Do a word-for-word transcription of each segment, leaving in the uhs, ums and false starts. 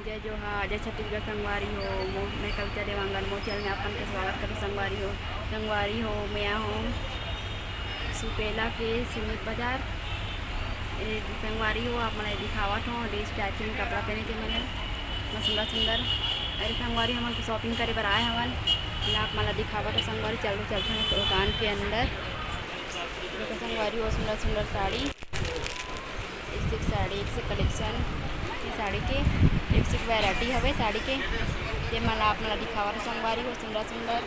जय जोहार, जय छत्तीसगढ़ संगवारी हो। मो-, मैं कविता देवांगन, मोर channel में आप मन के स्वागत करूँ संगवारी हो। संगवारी हो, मैं हूँ सुपेला के सिमित बाजार। ए, संगवारी हो, आप मन ला दिखावत हूँ, dress matching कपड़ा पहने के मन ला, मस्त सुंदर सुंदर। अरे संगवारी, हमन तो shopping करे बर आए हवन, ला आप मन ला दिखावत हूँ संगवारी। चलो चलते हैं दुकान के अंदर। देखो संगवारी हो, सुंदर सुंदर साड़ी, एक से एक साड़ी, एक से एक collection के साड़ी के, एक से एक variety हवे साड़ी के। ये मन ला आप मन ला दिखावत हूँ संगवारी हो, सुंदर सुंदर।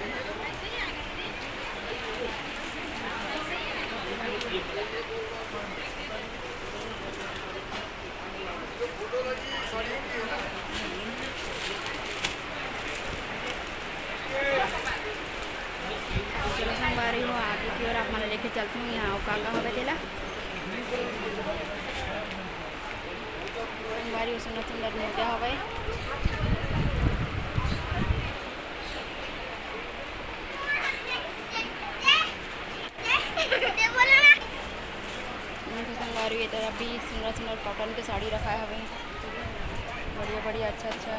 चलो संगवारी हो, आगे की ओर आप मन ला लेके चलत हूँ, यहाँ अउ का का हवे तेला। संगवारी हो, सुंदर सुंदर मोजा हवे। देखो संगवारी, ये तरफ भी सुंदर सुंदर cotton के साड़ी रखाए हवे, बढ़िया बढ़िया, अच्छा अच्छा।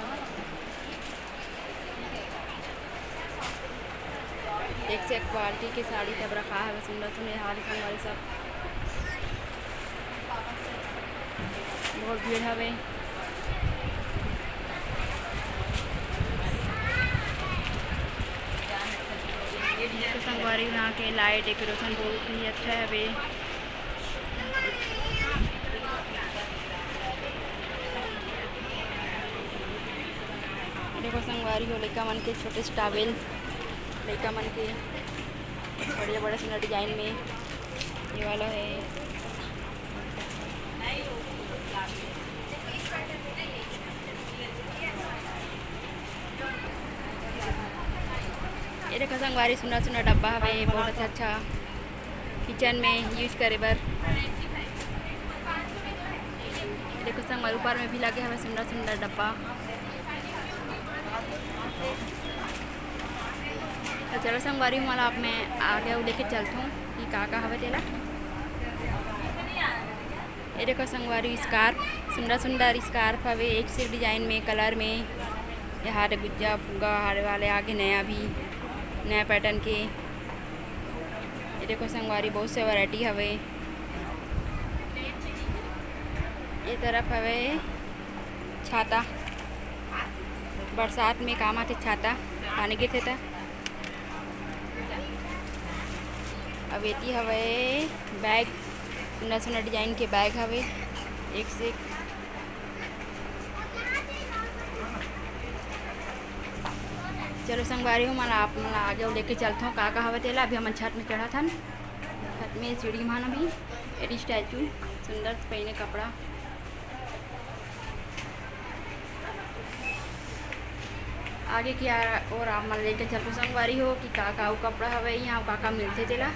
एक से एक quality के साड़ी सब रखा हवे, सुंदर सुंदर। हाल संगवारी सब बहुत भीड़ हवे। तो संगवारी, यहाँ के light decoration बहुत ही अच्छा हवे। देखो संगवारी हो, लइका मन के छोटे से towel, लइका मन के बढ़िया बढ़िया सुंदर design में ये वाला है। ये देखो संगवारी, सुंदर सुंदर डब्बा हवे, बहुत अच्छा अच्छा kitchen में use करे बर। देखो संगवारी, ऊपर में भी लगे हवे सुंदर सुंदर डब्बा। तो चलो संगवारी, मैं आप में आगे अउ लेके चलत हूँ कि का का हवे तेला। ये देखो संगवारी, scarf, सुंदर सुंदर scarf हवे, एक से एक design में, colour में। ये हार गुज्जा फुग्गा हार वाले आगे नया भी, नया pattern के। ये देखो संगवारी, बहुत से variety हवे। ये तरफ हवे छाता, बरसात में काम आथे छाता, पानी गिरथे त। अब एती हवे bag, सुंदर सुंदर design के bag हवे, एक से एक। चलो संगवारी हो, मैं आप मन ला आगे लेके चलत हूँ, का का हवे तेला। अभी हमन छत में चढ़त हन, छत में सीढ़ी मान अभी एडी statue, सुंदर से पहिने कपड़ा। आगे की आ-, ओर आप मन लेके चलहूँ संगवारी हो कि का का अउ कपड़ा हवे यहाँ, अउ का का मिलथे तेला।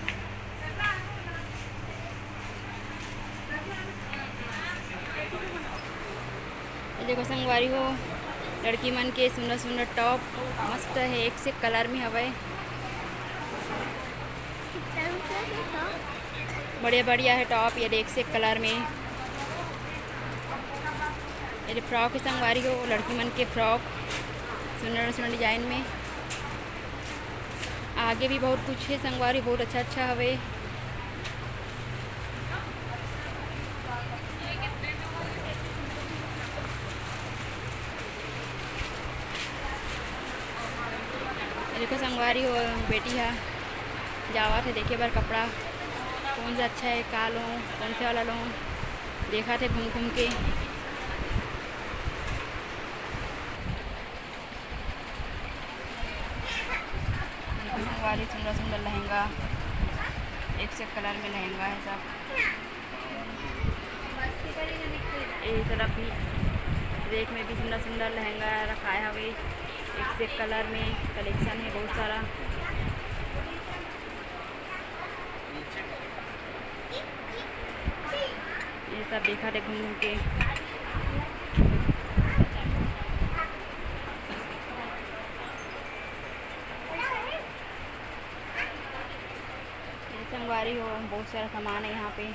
ये देखो संगवारी हो, लड़की मन के सुंदर सुंदर top मस्त है, एक से एक colour में हवे। बढ़िया बढ़िया है top, ये देख से colour में। ये frock है संगवारी हो, लड़की मन के frock सुंदर सुंदर design में। आगे भी बहुत कुछ है संगवारी, बहुत अच्छा अच्छा हवे। देखो संगवारी हो, बेटी हा जावत हे देखे बर कपड़ा, कौन सा अच्छा है, का लो, कौन से वाला लो, देखत हे घूम घूम के। देखो संगवारी, सुंदर सुंदर लहंगा, एक से एक colour में लहंगा है सब। ये तरफ भी rack में भी सुंदर सुंदर लहंगा रखाए हवे, एक से एक colour में collection है बहुत सारा। ये सब देखत हे घूम घूम के। ये संगवारी हो, बहुत सारा सामान है यहाँ पे।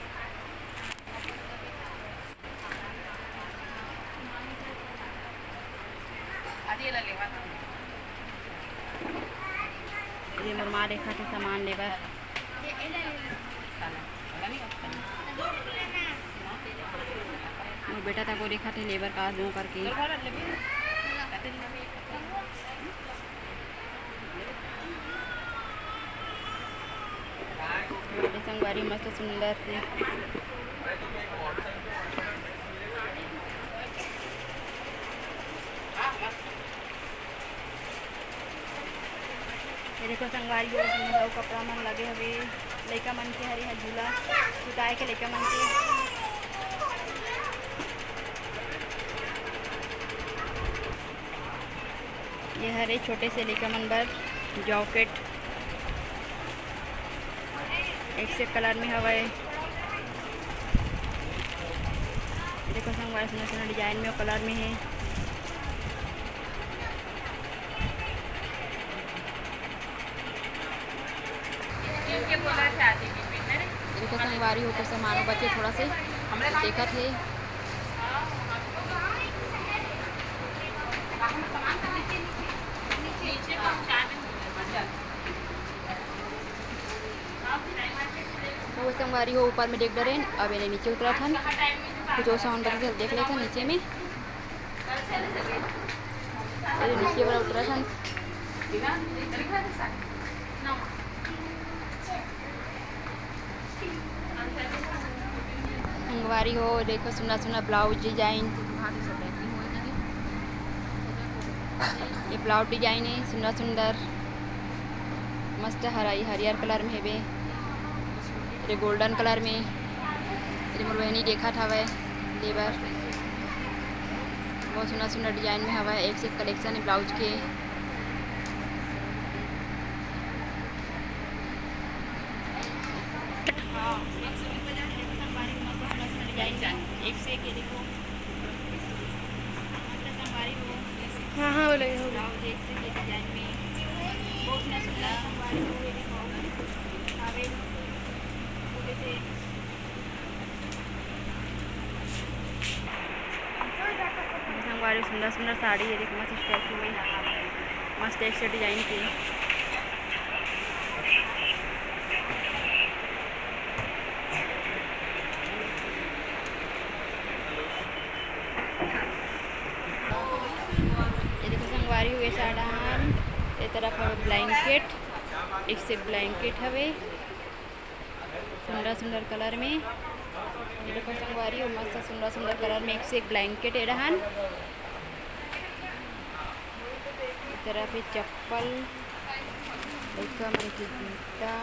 ये मोर माँ देखत हे सामान लेबर। मोर बेटा तको देखत हे लेबर का दूँ करके। ये संगवारी मस्त सुंदर से। ये देखो संगवारी हो, इसमें अउ कपड़ा मन लगे हवे, लइका मन के हरे ह झूला छुटाए के लइका मन के। ये हरे छोटे से लइका मन बर जैकेट, एक से कलर में हवय। देखो संगवारी, सुंदर सुंदर डिजाइन में अउ कलर में हे। देखो संगवारी हो, कुछ सामान बचे थोड़ा से, देखत हे। वो संगवारी हो, ऊपर में देख डरेन, अब एने नीचे उतरत हन। कुछ और सामान बचे देख लेथन नीचे में। ये नीचे वाला उतरत हन। संगवारी हो, देखो सुंदर सुंदर ब्लाउज डिजाइन। ये ब्लाउज डिजाइन हे सुंदर सुंदर, मस्त हरा हरियर कलर में हेबे, ये गोल्डन कलर में। ये मोर बहिनी देखत हवय लेबर, बहुत सुंदर सुंदर डिजाइन में हवय, एक से एक कलेक्शन हे ब्लाउज के। एक से एक, ये देखो। हाँ, हाँ, वो लगे होंगे। ब्लाउज एक से एक डिजाइन में। बहुत सुंदर सुंदर संगवारी हो, ये देखो। आवे। छोटे से। संगवारी सुंदर सुंदर साड़ी, ये देखो, मस्त स्टैचू में। मस्त एक से डिजाइन के। ये देखो संगवारी हो, ये साड़ा हन, ये तरफ हवे ब्लैंकेट, एक से ब्लैंकेट हवे, सुंदर सुंदर कलर में। ये देखो संगवारी हो, मस्त सुंदर सुंदर कलर में एक से एक ब्लैंकेट ए रहन। ये तरफ हे चप्पल, लइका मन के जूता।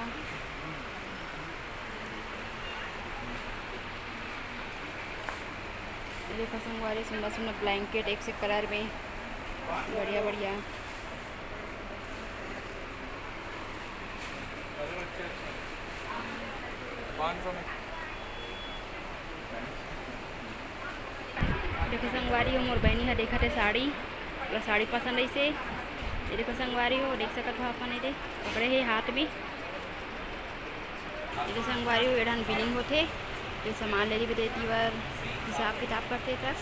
ये देखो संगवारी, सुंदर सुंदर ब्लैंकेट एक से कलर में, बढ़िया बढ़िया। पाँच सौ में। देखो संगवारी हो, मोर बहिनी ह देखत हे साड़ी, ओला साड़ी पसंद आइसे। ये देखो संगवारी हो, देख सकत हो अपन, ये दे पकड़े हे हाथ में। ये दे संगवारी हो, ए डहन बिलिंग होथे, जो सामान ले रही देती बर हिसाब किताब करथे तब।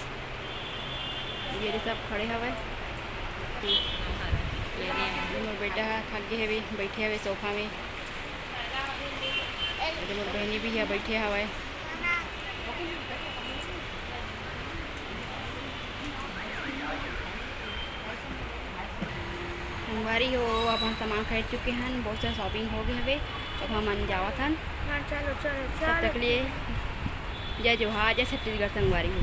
ये दे सब खड़े हवय। ठीक। ये मोर बेटा ह थक गे हवे, बइठे हवे सोफा में। ये दे मोर बहिनी भी ह बइठे हवय। संगवारी हो, अपन सामान खरीद चुके हन, बहुत सारा shopping हो गए हवे। अब हमन जावत हन। हाँ, चलो, चलो, तब तक चलो। लिए जय जोहार, जय छत्तीसगढ़ संगवारी हो।